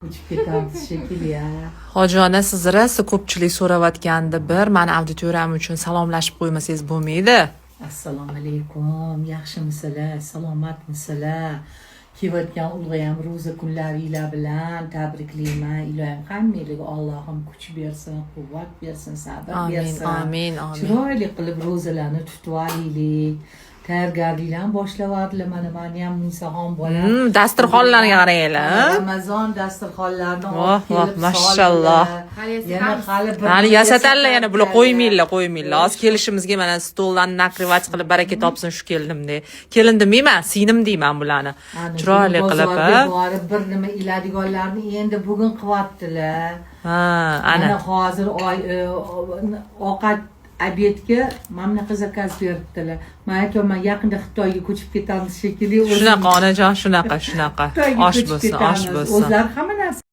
Ko'chib ketamiz shekilli, a. Hoji ona, siz rosa ko'pchilik so'rayotgandi, bir mani auditoriyam uchun salomlashib qo'ymasangiz bo'lmaydi. Assalomu alaykum, yaxshimisizlar, salomatmisizlar? Kelayotgan ulg'ayam ro'za kunlaringlar bilan tabriklayman. Iloyim, hammanglarga Allohim kuch bersin, quvvat bersin, sabr Amin, bersin. Amin, amin. Chiroyli qilib ro'zalarni tutib olaylik. Tayyorgarliklarni boshlayordilar. Mana mani ham Musaxon bolam. Dasturxonlarga qaranglar, a? Ramazon dasturxonlarini Voh, olib voh, kelib mashalloh. soldilar. Yana hali bir Hali nima yasatanlar yana bular, yasatarkanlar. Qo'ymanglar, qo'ymanglar. Hozir kelishimizga mana stollarni накрывать qilib, baraka topsin shu kelinimdek. Kelin demayman, singlim deyman bularni. Ana, Chiroyli bugun qilib, bozorga a? borib bir nima iladiganlarni endi bugun qilyaptilar. Ha, ana. Mana hozir oy ovqat, обед ga mana bunaqa заказ beribdilar. Man aytyapman, yaqinda Xitoyga ko'chib ketamiz shekilli o'zim. Shunaqa, onajon, shunaqa, shunaqa. Xitoyga Osh ko'chib bo'lsin, osh ketamiz. bo'lsin. O'zlari hamma narsa